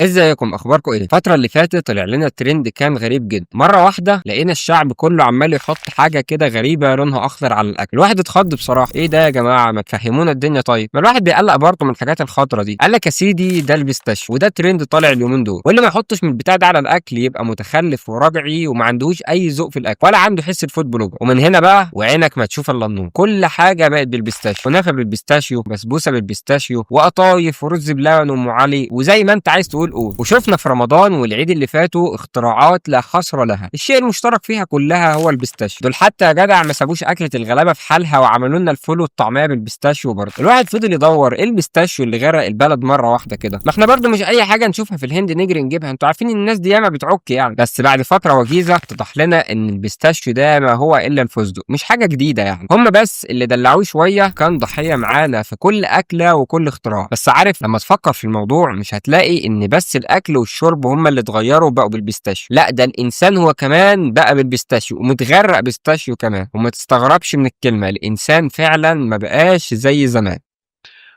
ازيكم، اخباركم ايه؟ الفترة اللي فاتت طلع لنا ترند كان غريب جدا. مرة واحدة لقينا الشعب كله عمال يحط حاجة كده غريبة لونها اخضر على الاكل. الواحد اتخض بصراحه، ايه ده يا جماعة؟ ما تفهمونا الدنيا. طيب ما الواحد بيقلق برضه من الحاجات الخضرة دي. قال لك يا سيدي ده ال pistachio، وده ترند طالع اليومين دول، واللي ما يحطش من البتاع ده على الاكل يبقى متخلف ورجعي وما عندهوش اي ذوق في الاكل ولا عنده حس ال food blogger. ومن هنا بقى وعينك ما تشوف الا النور، كل حاجة بقت بال pistachio، كنافه بال pistachio، بسبوسه بال pistachio، وقطايف ورز بلبن وام علي، وزي ما انت عايز تقول قول. وشفنا في رمضان والعيد اللي فاتوا اختراعات لا حصر لها، الشيء المشترك فيها كلها هو ال pistachio. دول حتى يا جدع ما سابوش اكله الغلابة في حالها وعملوا لنا الفول والطعميه بال pistachio برضه. الواحد فضل يدور ايه ال pistachio اللي غرق البلد مرة واحدة كده؟ ما احنا برضه مش اي حاجة نشوفها في الهند نجري نجيبها، انتوا عارفين ان الناس دي ياما بتعك يعني. بس بعد فترة وجيزة اتضح لنا ان ال pistachio ده ما هو الا الفستق، مش حاجة جديدة يعني، هم بس اللي دلعوه شوية، كان ضحية معانا في كل اكله وكل اختراع. بس عارف لما تفكر في الموضوع مش هتلاقي ان بس الاكل والشرب هم اللي اتغيروا بقوا بال pistachio، لا ده الانسان هو كمان بقى بال pistachio ومتغرق pistachio كمان. وما تستغربش من الكلمة، الانسان فعلا ما بقاش زي زمان.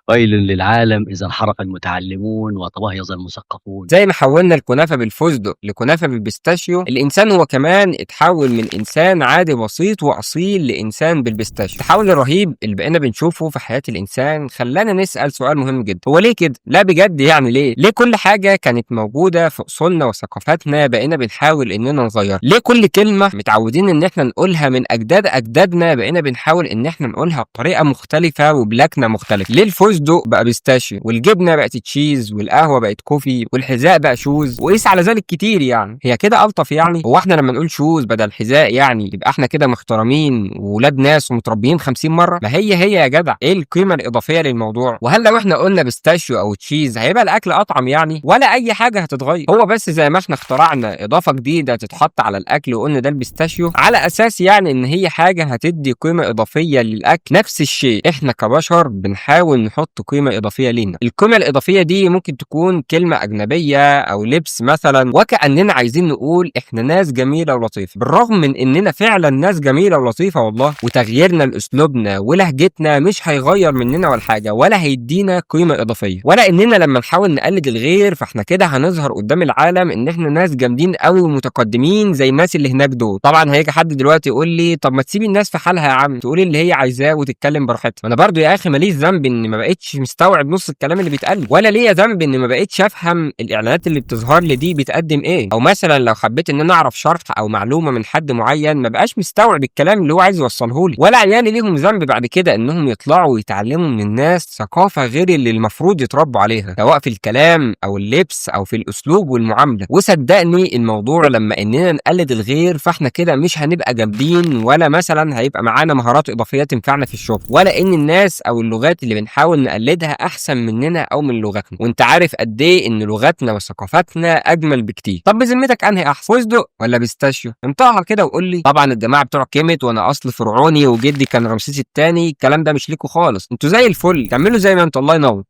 ويل للعالم إذا انحرف المتعلمون وتوهج المثقفون. زي ما حولنا الكنافه بالفستق لكنافه بال pistachio، الانسان هو كمان اتحول من انسان عادي بسيط واصيل لانسان بال pistachio. التحول الرهيب اللي بقينا بنشوفه في حياة الانسان خلانا نسال سؤال مهم جدا، هو ليه كده؟ لا بجد يعني ليه؟ ليه كل حاجة كانت موجودة في اصولنا وثقافتنا بقينا بنحاول اننا نغيرها؟ ليه كل كلمة متعودين ان احنا نقولها من اجداد اجدادنا بقينا بنحاول ان احنا نقولها بطريقة مختلفة وبلكنه مختلفة؟ ليه الفستق بقى pistachio والجبنه بقت cheese والقهوة بقت coffee والحذاء بقى shoes، وقيس على ذلك كتير؟ يعني هي كده الطف يعني؟ هو احنا لما نقول shoes بدل حذاء يعني يبقى احنا كده محترمين وولاد ناس ومتربيين 50 مرة؟ ما هي هي يا جدع، ايه القيمة الاضافية للموضوع؟ وهل لو احنا قلنا pistachio او cheese هيبقى الاكل اطعم يعني؟ ولا اي حاجة هتتغير؟ هو بس زي ما احنا اخترعنا اضافه جديدة تتحط على الاكل وقلنا ده ال pistachio على اساس يعني ان هي حاجة هتدي قيمة اضافية للاكل، نفس الشيء احنا كبشر بنحاول نحط قيمة اضافية لينا. القيمة الاضافية دي ممكن تكون كلمة اجنبية او لبس مثلا، وكاننا عايزين نقول احنا ناس جميلة ولطيفة، بالرغم من اننا فعلا ناس جميلة ولطيفة والله. وتغييرنا لاسلوبنا ولهجتنا مش هيغير مننا ولا حاجة ولا هيدينا قيمة اضافية، ولا اننا لما نحاول نقلد الغير فاحنا كده هنظهر قدام العالم ان احنا ناس جامدين قوي ومتقدمين زي الناس اللي هناك دول. طبعا هيجي حد دلوقتي يقول لي طب ما تسيب الناس في حالها يا عم، تقول اللي هي عايزاه وتتكلم براحتها. انا برضو يا اخي ماليش ذنب ان ما بقتش مستوعب نص الكلام اللي بيتقال، ولا ليا ذنب ان ما بقتش افهم الاعلانات اللي بتظهر لي دي بتقدم ايه، او مثلا لو حبيت ان انا اعرف شرح او معلومة من حد معين ما بقاش مستوعب الكلام اللي هو عايز يوصله لي. ولا عيالي ليهم ذنب بعد كده انهم يطلعوا ويتعلموا من الناس ثقافة غير اللي المفروض يتربوا عليها، سواء في الكلام او اللبس او في الاسلوب والمعاملة. وصدقني الموضوع لما اننا نقلد الغير فاحنا كده مش هنبقى جامدين، ولا مثلا هيبقى معانا مهارات اضافية تنفعنا في الشغل، ولا ان الناس او اللغات اللي بنحاول نقلدها احسن مننا او من لغتنا. وانت عارف قد ايه ان لغتنا وثقافتنا اجمل بكتير. طب بذمتك انهي احسن، فستق ولا pistachio؟ انطقها كده وقول لي. طبعا الجماعة بتوع كيمت وانا اصل فرعوني وجدي كان رمسيس الثاني، الكلام ده مش ليكوا خالص، انتوا زي الفل، كملوا زي ما انتوا، الله ينور.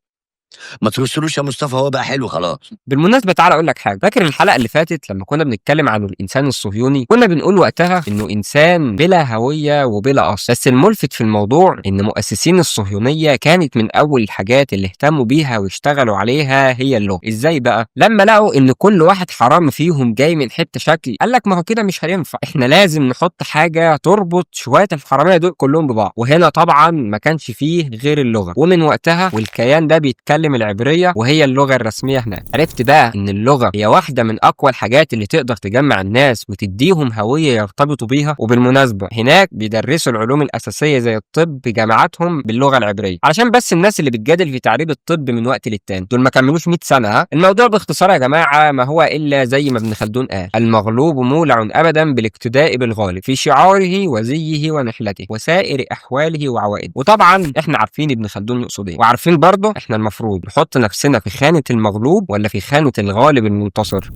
ما ترسلوش يا مصطفى، هو بقى حلو خلاص. بالمناسبة تعالى اقول لك حاجة، فاكر الحلقة اللي فاتت لما كنا بنتكلم عن الانسان الصهيوني؟ كنا بنقول وقتها انه انسان بلا هوية وبلا اصل. بس الملفت في الموضوع ان مؤسسين الصهيونية كانت من اول الحاجات اللي اهتموا بيها واشتغلوا عليها هي اللغة. ازاي بقى؟ لما لقوا ان كل واحد حرام فيهم جاي من حتة شكل، قال لك ما هو كده مش هينفع، احنا لازم نحط حاجة تربط شوية الحرامية دول كلهم ببعض. وهنا طبعا ما كانش فيه غير اللغة، ومن وقتها والكيان ده بيتكلم العبرية وهي اللغة الرسمية هناك. عرفت بقى ان اللغة هي واحدة من اقوى الحاجات اللي تقدر تجمع الناس وتديهم هوية يرتبطوا بيها. وبالمناسبة هناك بيدرسوا العلوم الاساسية زي الطب في جامعاتهم باللغة العبرية، علشان بس الناس اللي بتجادل في تعريب الطب من وقت للتاني دول ما كملوش 100 سنة. ها، الموضوع باختصار يا جماعة ما هو الا زي ما ابن خلدون قال، المغلوب مولع ابدا بالاقتداء بالغالب في شعاره وزيه ونحلته وسائر احواله وعوائده. وطبعا احنا عارفين ابن خلدون يقصد ايه، وعارفين برضه احنا المفروض نحط نفسنا في خانة المغلوب ولا في خانة الغالب المنتصر.